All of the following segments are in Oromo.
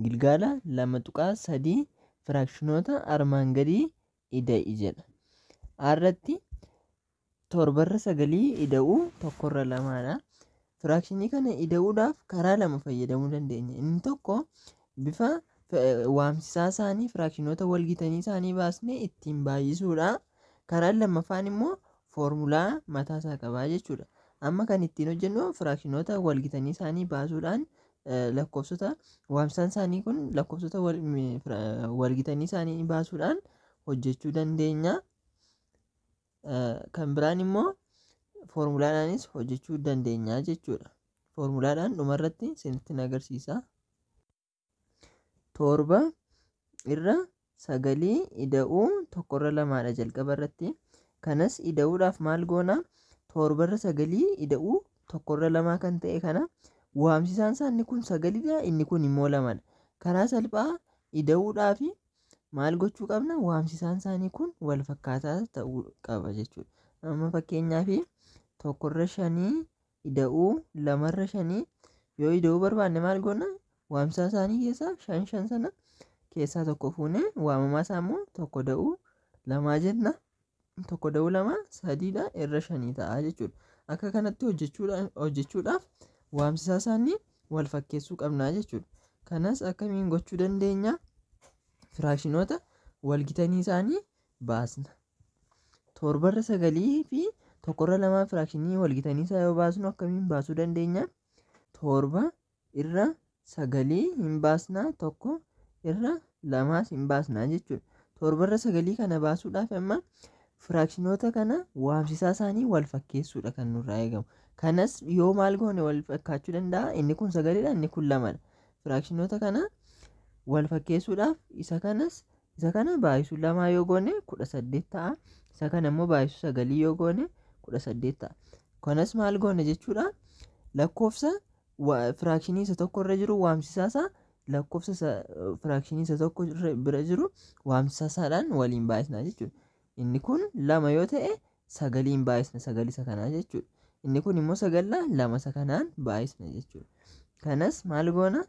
Gilgaala 2.3 firaakshinoota armaan gadii ida'i jedha. Irratti 7/9 ida'uu 1/2dha. Firaakshinii kana ida'uudhaaf karaa lama fayyadamuu dandeenya. Inni tokko bifa waamsisaa isaanii firaakshinoota walgitanii isaanii baasnee ittiin baay'isuudha. Karaan lammaffaan immoo foormulaa mataa isaa qabaa jechuudha. Amma kan ittiin hojjennu firaakshinoota walgitanii isaanii baasuudhaan lakkoofsota waamsisaan isaanii kun lakkoofsota walgitanii isaanii baasuudhaan hojjechuu dandeenya. Kan biraan immoo foormulaadhaanis hojjechuu dandeenya jechuudha. Foormulaadhaan dhumarratti isinitti agarsiisa. 7/9 ida'uu 1/2dha jalqaba irratti. Kanas ida'uudhaaf maal goona? 7/9 ida'uu 1/2 kan ta'e kana waamsisaan isaa inni kun 9dha, inni kun immoo 2dha. Karaa salphaa ida'uudhaaf maal gochuu qabna? Waamsisaan isaanii kun wal fakkaataa ta'uu qaba jechuudha. Amma fakkeenyaaf 1/5 ida'uu 2/5 yoo ida'uu barbaanne maal goona? Waamsisaa isaanii keessaa 5 5 sana keessaa tokko fuunee waamamaa isaa immoo 1 da'uu 2 jenna. 1 da'uu 2 3dha irra 5 ta'a jechuudha. Akka kanatti hojjechuudhaaf waamsisaa isaanii wal fakkeessuu qabna jechuudha. Kanas akkamiin gochuu dandeenya? Firaakshinoota walgitanii isaanii baasna. 7/9 fi 1/2 firaakshinii walgitanii isaa yoo baasnu akkamiin baasuu dandeenya? 7/9 hin baasna, 1/2 hin baasna jechuudha. 7/9 kana baasuudhaaf amma firaakshinoota kana waamsisaa isaanii wal fakkeessuudha kan nurraa eegamu. Kanas yoo maal goone wal fakkaachuu danda'a? Inni kun 9dha, inni kun 2dha. Firaakshinoota kana wal fakkeessuudhaaf isa kana baay'isuu 2 yoo goone 18 ta'a. Isa kana immoo baay'isuu 9 yoo goone 18 ta'a. Kanas maal goone jechuudha? Lakkoofsa firaakshinii isa tokko irra jiru waamsisaa isaa lakkoofsa firaakshinii isa tokko bira jiru waamsisaa isaadhaan waliin baay'isna jechuudha. Inni kun 2 yoo ta'e 9 baay'isna 9 isa kanaa jechuudha. Inni kun immoo 9 2 isa kanaan baay'isna jechuudha. Kanas maal goona?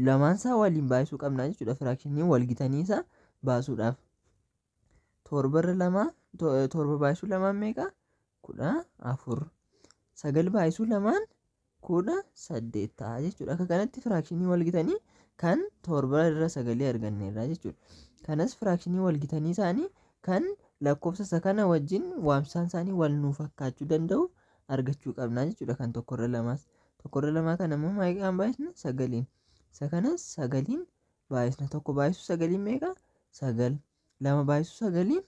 Lamaan isaa waliin baay'isuu qabna jechuudha. Firaakshinii walgitanii isaa baasuudhaaf. 7/2 7 baay'isuu 2 meeqa? 14. 9 baay'isuu 2 18 ta'a jechuudha. Akka kanatti firaakshinii walgitanii kan 7/9 arganneerra jechuudha. Kanas firaakshinii walgitanii isaanii kan lakkoofsa isa kana wajjin waamsisaan isaanii wal nuu fakkaachuu danda'u argachuu qabna jechuudha. Kan 1/2 1/2 kana immoo meeqaan baay'isna? 9. Isa kanas 9 baay'isna. 1 baay'isuu 9 meeqa? 9. 2 baay'isuu 9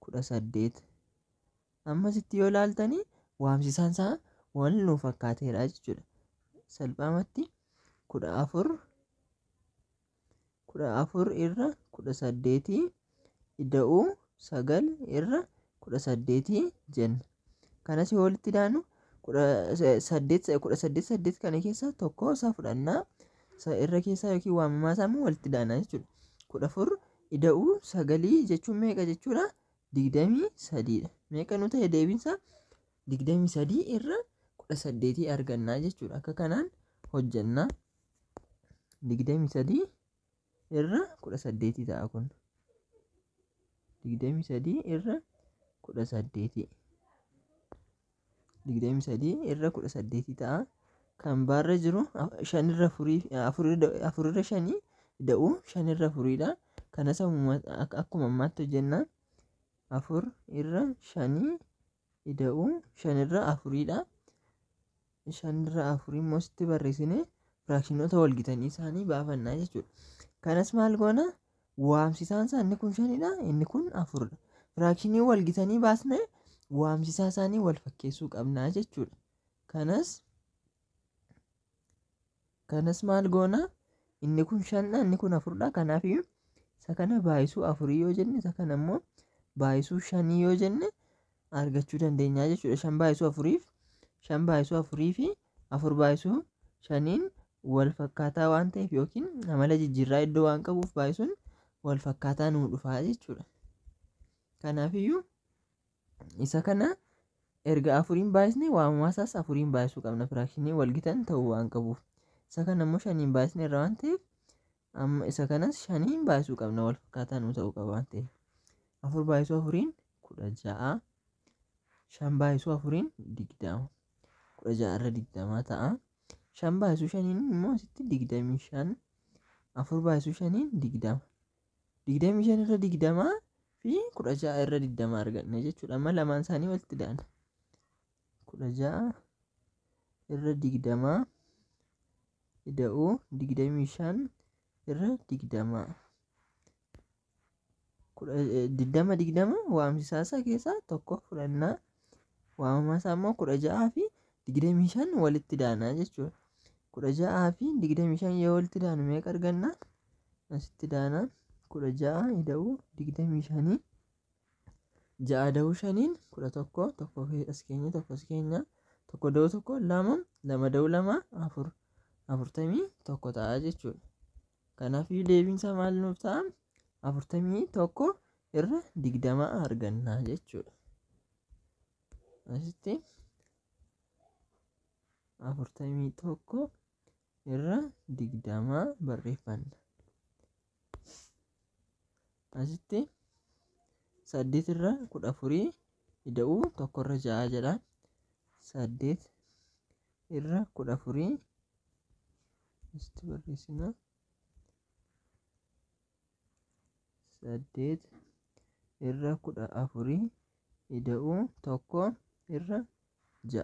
18. Ammasitti yoo ilaaltanii waamsisaan isaa wal nuu fakkaateera jechuudha. Salphaamatti 14 14/18 ida'uu 9/18 jenna. Kanas yoo walitti daanu 18 18 8 kana keessaa tokko isaa fudhannaa. Isa irra keessaa yookiin waamamaa isaa immoo walitti daanaa jechuudha. 14 ida'uu 9 jechuun meeqa jechuudha? 23dha. Meeqa nu ta'e deebiinsa? 23/18 argannaa jechuudha. Akka kanaan hojjennaa. 23/18 ta'a kun. 23/18. 23/18 ta'a. Kan baarra jiru 5/4 4/5 ida'uu 5/4dha. Kanas akkuma ammaatti hojjennaa. 4/5 ida'uu 5/4dha. 5/4 immoo sitti barreessine firaakshinoota walgitanii isaanii baafannaa jechuudha. Kanas maal goona? Waamsisaan isaa inni kun 5dha, inni kun 4dha. Firaakshinii walgitanii baasne waamsisaa isaanii wal fakkeessuu qabnaa jechuudha. Kanas maal goona? Inni kun 5dha, inni kun 4dha. Kanaaf isa kana baay'isuu 4 yoo jenne, isa kana immoo baay'isuu 5 yoo jenne argachuu dandeenya jechuudha. 5 baay'isuu 4 5 baay'isuu 4 fi 4 baay'isuu 5 wal fakkaataa waan ta'eef yookiin amala jijjiirraa iddoo waan qabuuf baay'isuun wal fakkaataa nuu dhufaa jechuudha. Kanaafiyyuu isa kana erga 4 baay'isne waamamaa isaas 4 baay'isuu qabna firaakshinii walgitan ta'uu waan qabuuf. Isa kana immoo 5 baay'isne irra waan ta'eef Amma isa kanas shaniin baay'isuu qabna wal fakkaataa nuu ta'uu qaba waan ta'eef. 4 baay'isuu 4 16, 5 baay'isuu 4 20, 16 irra 20 ta'a. 5 baay'isuu 5 immoo asitti 25, 4 baay'isuu 5 20. 25 irra 20 fi 16 irra 20 arganna jechuudha. Amma lamaan isaanii walitti daana. 16 irra 20 ida'uu 25 irra 20. 20 20 waamsisaa isaa keessaa tokko fudhannaa. Waamamaa isaa immoo 16 fi 25 walitti daanaa jechuudha. 16 fi 25 yoo walitti daanu meeqa arganna? Asitti daanaa 16 ida'uu 25, 6 ida'uu 5 11, tokko as keenya tokko as keenya, tokko ida'uu tokko 2, 2 ida'uu 2 4, 41 ta'a jechuudha. Kanaafuu deebiin isaa maal nuuf ta'a? 41 irra 20 arganna jechuudha. Asitti 41 irra 20 barreeffanna. Asitti 8 irra 14 ida'uu 1 irra 6 jedha. 8 irra 14 asitti barreessina. 8 irra 14 ida'uu 1 irra 6.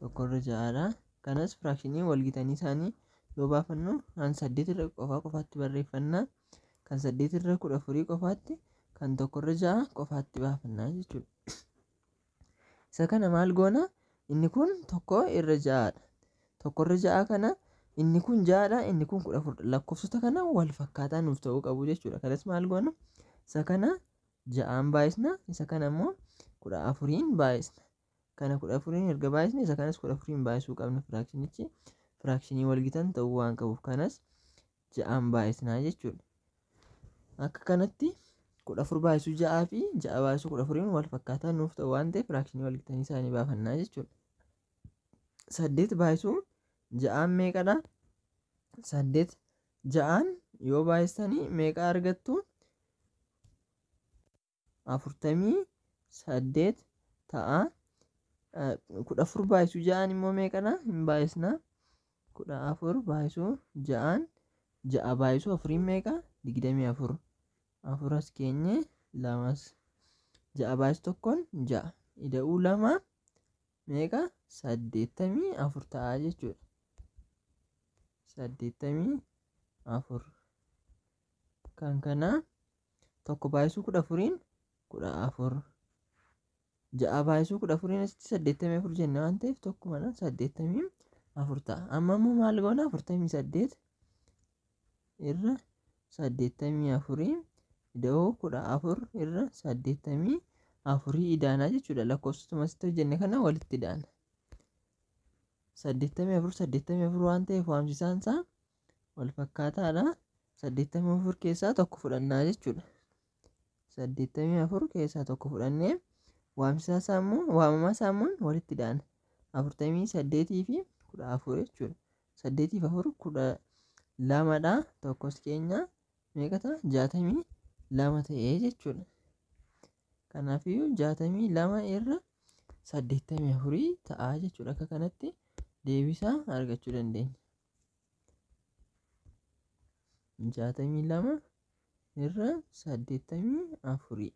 1 irra 6dha. Kanas firaakshinii walgitanii isaanii yoo baafannu kan 8 irra qofaa qofaatti barreeffanna. Kan 8 irra 14 qofaatti, kan 1 irra 6 qofaatti baafannaa jechuudha. Isa kana maal goona? Inni kun 1 irra 6dha. 1 irra 6 kana inni kun 6dha, inni kun 14dha. Lakkoofsota kana wal fakkaataa nuuf ta'uu qabu jechuudha. Kanas maal goona? Isa kana 6n baay'isna, isa kana immoo 14n baay'isna. Kana 14n erga baay'isne isa kanas 14n baay'isuu qabna. Firaakshinichi firaakshinii walgitan ta'uu waan qabuuf kanas 6n baay'isnaa jechuudha. Akka kanatti 14 baay'isuu 6 fi 6 baay'isuu 14n wal fakkaataa nuuf ta'u waan ta'eef firaakshinii walgitanii isaanii baafannaa jechuudha. 8 baay'isuu 6n meeqadha? 8 6n yoo baay'istanii meeqa argattu? 48 ta'a. 14 baay'isuu 6n immoo meeqadha? Hin baay'isna. 14 baay'isuu 6n 6 baay'isuu 4 meeqa? 24. 4 as keenye 2 6 baay'isuu 1 6 ida'uu 2 meeqa? 84 ta'a jechuudha. 84 kan kana 1 baay'isuu 14 14 6 baay'isuu 14 asitti 84 jenne waan ta'eef tokkuma 84 ta'a. Amma immoo maal goona? 48 irra 84 ida'uu 14 irra 84 idaanaa jechuudha. Lakkoofsotuma asitti hojjenne kana walitti idaana. 84 84 waan ta'eef waamsisaan isaa wal fakkaataadha. 84 keessaa tokko fudhannaa jechuudha. 84 keessaa tokko fudhannee waamsisaa isaa immoo waamamaa isaa immoo walitti idaana. 48 fi 14 jechuudha. 8 fi 4 12dha. Tokkos keenya meeqa ta'a? 62 ta'ee jechuudha. Kanaafiyyuu 62 irra 84 ta'a jechuudha. Akka kanatti deebisaa argachuu dandeenya. 62 irra 84.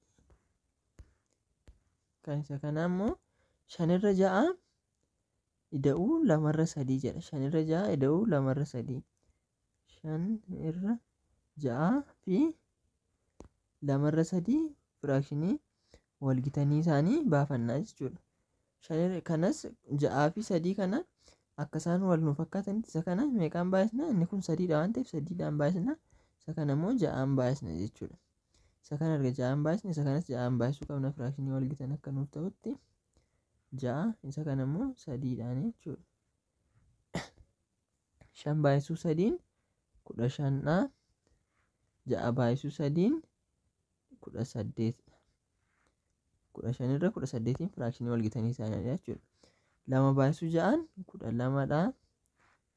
Kan isa kanaa immoo 5 irra 6 ida'uu 2 irra 3 jedha. 5 irra 6 ida'uu 2 irra 3. 5 irra 6 fi 2 irra 3 firaakshinii walgitanii isaanii baafannaa jechuudha. Kanas 6 fi 3 kana akka isaan wal nu fakkaatanitti isa kana meeqaan baay'isna? Inni kun 3dha waan ta'eef 3dhaan baay'isna. Isa kana immoo 6n baay'isna jechuudha. Isa kana erga 6n baay'isne isa kanas 6n baay'isuu qabna firaakshinii walgitan akka nuuf ta'utti. 6 isa kana immoo 3dhaan jechuudha. 5 baay'isuu 3 15dha. 6 baay'isuu 3 18. 15 irra 18 firaakshinii walgitanii isaaniidha jechuudha. 2 baay'isuu 6 12dha.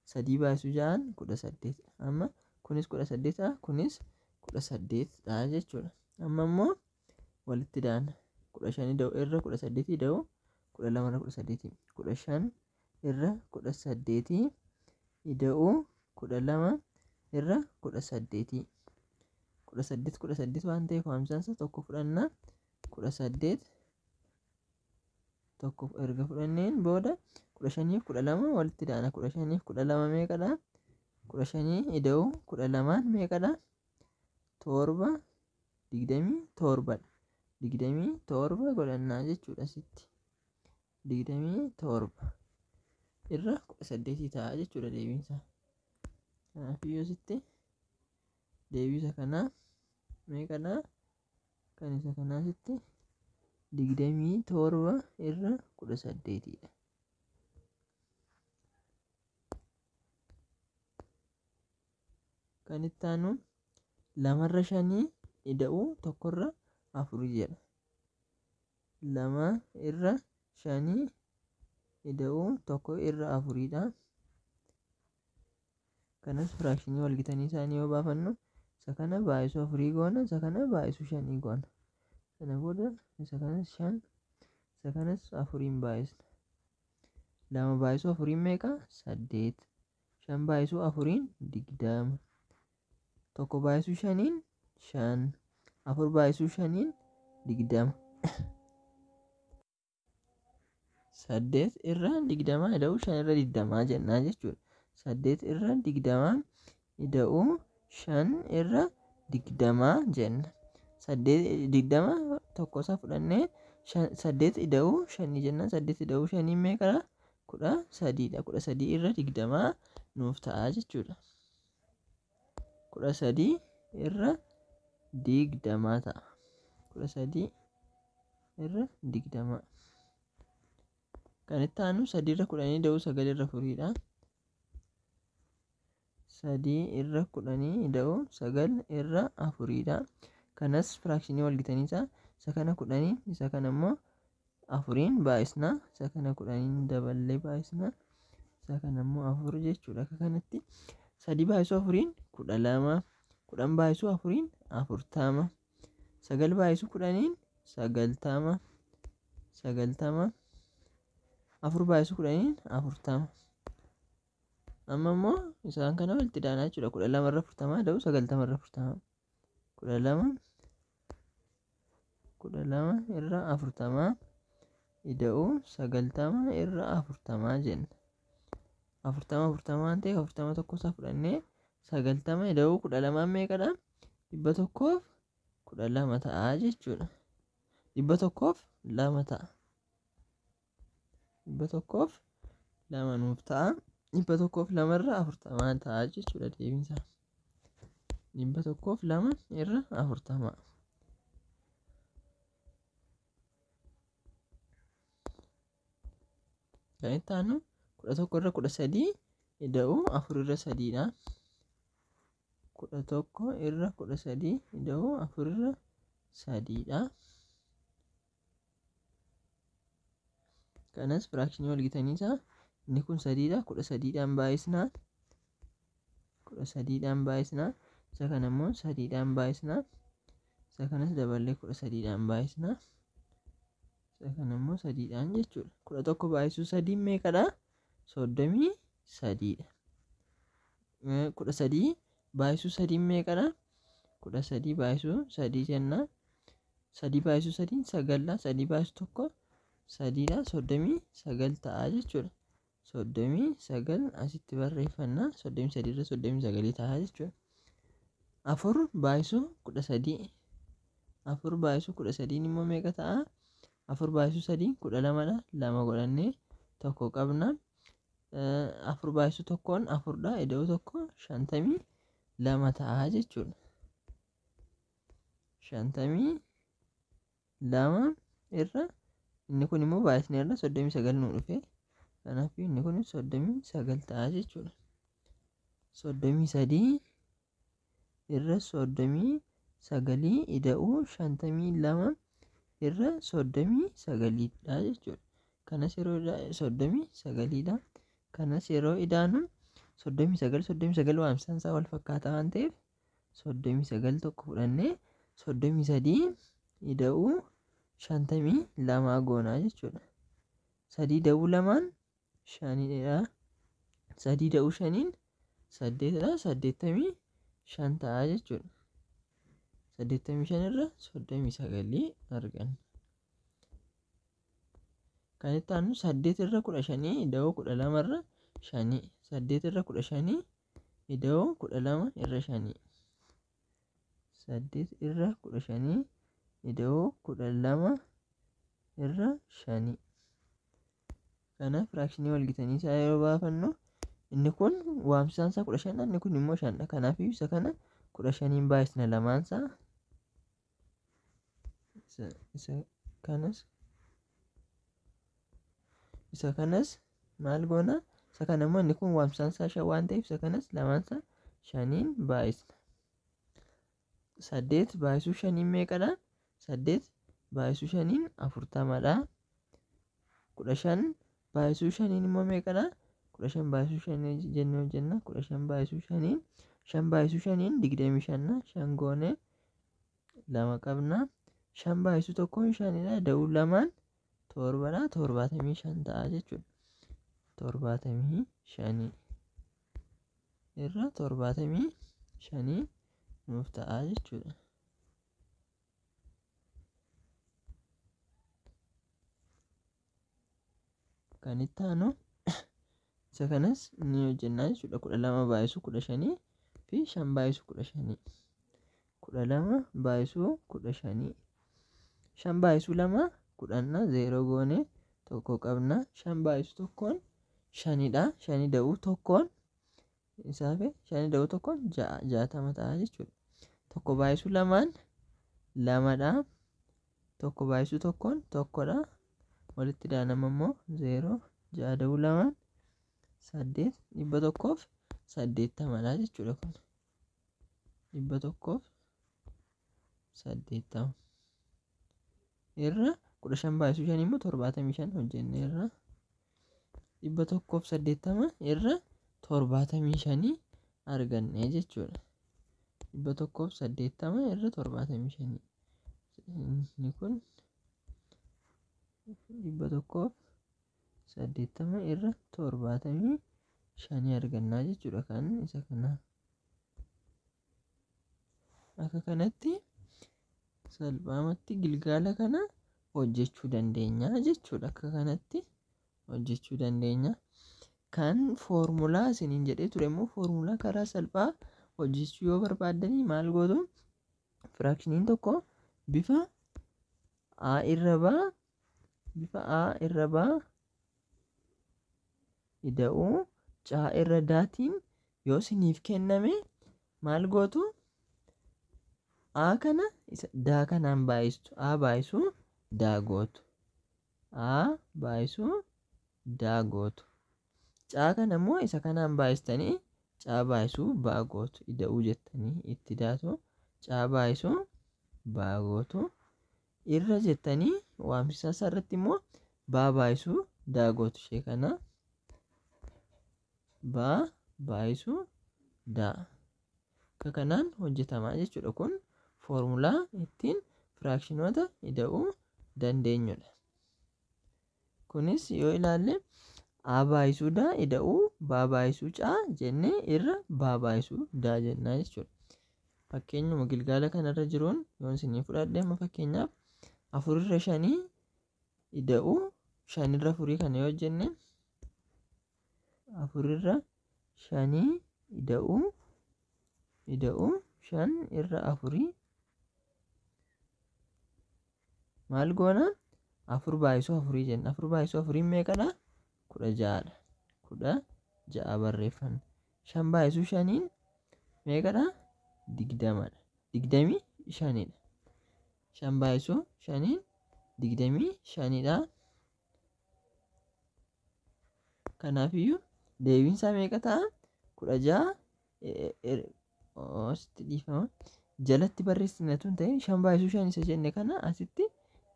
3 baay'isuu 6 18. Amma kunis 18dha, kunis 18dha jechuudha. Amma immoo walitti daana. 15 ida'u irra 18 ida'u 12 irra 18. 15 irra 18 ida'u 12 irra 18. 18 18 waan ta'eef waamsaan isaa tokko fudhanna. 18 tokko erga fudhanneen booda 15 fi 12 walitti daana. 15 fi 12 meeqadha? 15 ida'u 12 meeqadha? 7 27 dha. 27 godhannaa jechuudha asitti. 27 irra 18 ta'a jechuudha deebiinsa. Kanaafiyyuu asitti deebiisa kanaa meeqadha? Kan isa kanaa asitti 27 irra 18 dha. Kan itti aanu 2 irra 5 ida'uu 1 irra 4 jedha. 2 irra 5 ida'uu 1 irra 4 dha. Kanas firaakshinii walgitanii isaanii yoo baafannu isa kana baay'isuu 4 goona, isa kana baay'isuu 5 goona. Sana booda isa kanas 5, isa kanas 4 baay'isna. 2 baay'isuu 4 meeqa? 8. 5 baay'isuu 4 20. 1 baay'isuu 5 5. 4 baay'isuu 5 20. 8 irra 20 ida'uu 5 irra 20 jennaa jechuudha. 8 irra 20 ida'uu 5 irra 20 jenna. 8 20 tokko isaa fudhannee 8 ida'uu 5 jenna. 8 ida'uu 5 meeqadha? 13 dha. 13 irra 20 nuuf ta'a jechuudha. 13 irra 20 ta'a. 13 irra 20. Kan itti aanu 3 irra 10 ida'uu 9 irra 4 dha. 3 irra 10 ida'uu 9 irra 4 dha. Kanas firaakshinii walgitanii isaa kana 10 isa kana immoo 4 baay'isna. Isa kana 10 daballee baay'isna. Isa kana immoo 4 jechuudha. Akka kanatti 3 baay'isuu 4 12, 10 baay'isuu 4 40, 9 baay'isuu 10 90, 90, 4 baay'isuu 10 40. Amma immoo isaan kana walitti daanaa jechuudha. 12 irra 40 ida'uu 90 irra 40. 12 12 irra 40 ida'uu 90 irra 40 jenna. 40 40 waan ta'eef 40 tokko isaa fudhannee 90 ida'uu 12 meeqadha? 112 ta'a jechuudha. 102 ta'a. 102 nuuf ta'a. 102 irra 40 ta'a jechuudha deebiinsa. 102 irra 40. Kan itti aanu 11 irra 13 ida'uu 4 irra 3 dha. 11 irra 13 ida'uu 4 irra 3 dha. Kanas firaakshinii walgitanii isaa inni kun 3 dha. 13 dhaan baay'isna. 13 dhaan baay'isna. Isa kana immoo 3 dhaan baay'isna. Isa kanas daballee 13 dhaan baay'isna. Isa kana immoo 3 dhaan jechuudha. 11 baay'isuu 3 meeqadha? 33 dha. 13 baay'isuu 3 meeqadha? 13 baay'isuu 3 jenna. 3 baay'isuu 3 9 dha. 3 baay'isuu 1 3 dha. 39 ta'a jechuudha. 39 asitti barreeffanna. 33 irra 39 ta'a jechuudha. 4 baay'isuu 13. 4 baay'isuu 13 immoo meeqa ta'a? 4 baay'isuu 3 12 dha. 2 godhannee tokko qabna. 4 baay'isuu 1 4 dha. Ida'uu 1 52 ta'a jechuudha. 52 irra inni kun immoo baay'isni irra 39 nu dhufe. Kanaaf inni kun 39 ta'a jechuudha. 33 irra 39 ida'uu 52 irra 39 dha jechuudha. Kanas yeroo 39 dha. Kanas yeroo idaanu 39 39 waamsisaan isaa wal fakkaataa waan ta'eef 39 tokko fudhannee 33 ida'uu 52 goonaa jechuudha. 3 ida'uu 2 5dha. 3 ida'uu 5 8dha. 85 ta'a jechuudha. 85 irra 39 arganna. Kan itti aanu 8 irra 15 ida'uu 12 irra 5. 8 irra 15 ida'uu 12 irra 5. 8 irra 15 ida'uu 12 irra 5. Kana firaakshinii wal gitanii isaa yeroo baafannu inni kun waamsisaan isaa 15 inni kun immoo 5dha. Kanaafuu isa kana 15 baay'isna lamaan isaa. Isa kanas maal goona? Isa kana immoo inni kun waamsisaan isaa 5 waan ta'eef isa kanas lamaan isaa 5 baay'isna. 8 baay'isuu 5 meeqadha? 8 baay'isuu 5 40dha. 15 baay'isuu 5 immoo meeqadha? 15 baay'isuu 5 jennee hojjenna. 15 baay'isuu 5 5 baay'isuu 5 25 5 goone 2 qabna. 5 baay'isuu 1 5dha. Ida'uu 2 7dha. 75 ta'a jechuudha. 75 irra 75 nuuf ta'a jechuudha. Kan itti aanu isa kanas ni hojjennaa jechuudha. 12 baay'isuu 15 fi 5 baay'isuu 15. 12 baay'isuu 15. 5 baay'isuu 2 10 0 goone 1 qabna. 5 baay'isuu 1 5dha. 5 ida'uu 1 isaa fi 5 ida'uu 1 6 60 ta'a jechuudha. 1 baay'isuu 2 2dha. 1 baay'isuu 1 1dha. Walitti daanama immoo 0 6 ida'uu 2 8 180dha jechuudha kun. 180 irra 15 baay'isuu 5 immoo 75 hojjenne irra 180 irra 75 arganne jechuudha. 180 irra 75 inni kun 180 irra 75 argannaa jechuudha kan isa kana. Akka kanatti salphaamatti gilgaala kana hojjechuu dandeenya jechuudha. Akka kanatti hojjechuu dandeenya. Kan foormulaa isiniin jedhee ture immoo foormulaa karaa salphaa hojjechuu yoo barbaaddanii maal gootu? Firaakshiniin tokko bifa A irra B bifa A irra B ida'uu C irra Daatiin yoo isiniif kenname maal gootu? A kana isa D kanaan baay'istu. A baay'isuu D gootu. A baay'isuu D gootu. C kana immoo isa kanaan baay'istanii C baay'isuu B gootu. Ida'uu jettanii itti daatu. C baay'isuu B gootu. Irra jettanii waamsisaa isaa irratti immoo B baay'isuu D gootu ishee kana. B baay'isuu D. Akka kanaan hojjetamaa jechuudha. Kun foormulaa ittiin firaakshinoota ida'uu dandeenyudha. Kunis yoo ilaalle A baay'isuu D ida'uu B baay'isuu C jennee irra B baay'isuu D jennaa jechuudha. Fakkeenyuma gilgaala kanarra jiruun yoon isinii fudhadhe amma fakkeenyaaf 4 irra 5 ida'uu 5 irra 4 kana yoo jenne 4 irra 5 ida'uu 5 irra 4 maal goona? 4 baay'isuu 4 jenna. 4 baay'isuu 4 meeqadha? 16dha. 16 barreeffanna. 5 baay'isuu 5 meeqadha? 20dha. 25dha. 5 baay'isuu 5 25dha. Kanaafiyyuu deebiin isaa meeqa ta'a? 16 asitti dhiifama. Jalatti barreessina tun ta'e 5 baay'isuu 5 isa jenne kana asitti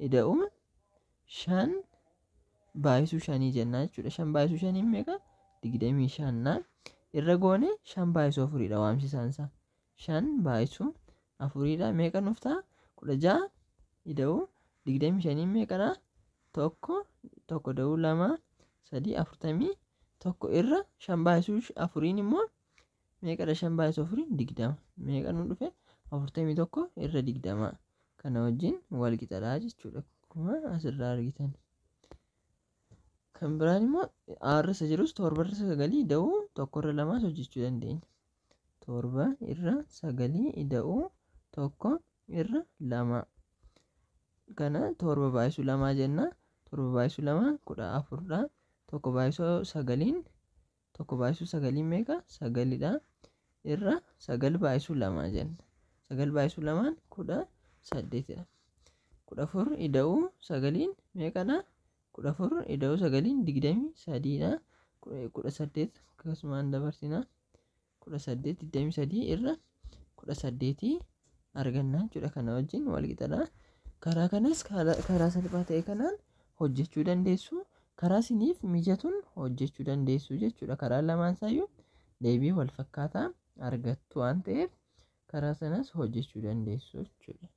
ida'uu 5 baay'isuu 5 jennaa jechuudha. 5 baay'isuu 5 meeqa? 25 naan. Irra goone 5 baay'isuu 4dha waamsisaan isaa. 5 baay'isuu 4dha meeqa nuuf ta'a? 16 ida'uu 25 meeqadha? 1 1 ida'uu 2 3 41 irra 5 baay'isuu 4 immoo meeqadha? 5 baay'isuu 4 20 meeqa nu dhufe? 41 irra 20 kana wajjin wal qixadha jechuudha. Akkuma asirraa argitan. Kan biraan immoo aarra isa jirus 7 irra 9 ida'uu 1 irra 2 hojjechuu dandeenya. 7 irra 9 ida'uu 1 irra 2 kana 7 baay'isuu 2 jenna. 7 baay'isuu 2 14 dha. 1 baay'isuu 9 1 baay'isuu 9 meeqa? 9 dha. Irra 9 baay'isuu 2 jenna. 9 baay'isuu 2 18 dha. 14 ida'uu 9 meeqadha? 14 ida'uu 9 23 dha. 18 akkasumaan dabarsina. 18 23 irra 18 arganna jechuudha. Kana wajjin wal qixadha. Karaa kanas karaa salphaa ta'e kanaan hojjechuu dandeessu. Karaa isiniif mijatuun hojjechuu dandeessu jechuudha. Karaa lamaan isaayyuu deebii wal fakkaataa argattu waan ta'eef karaa sanas hojjechuu dandeessu jechuudha.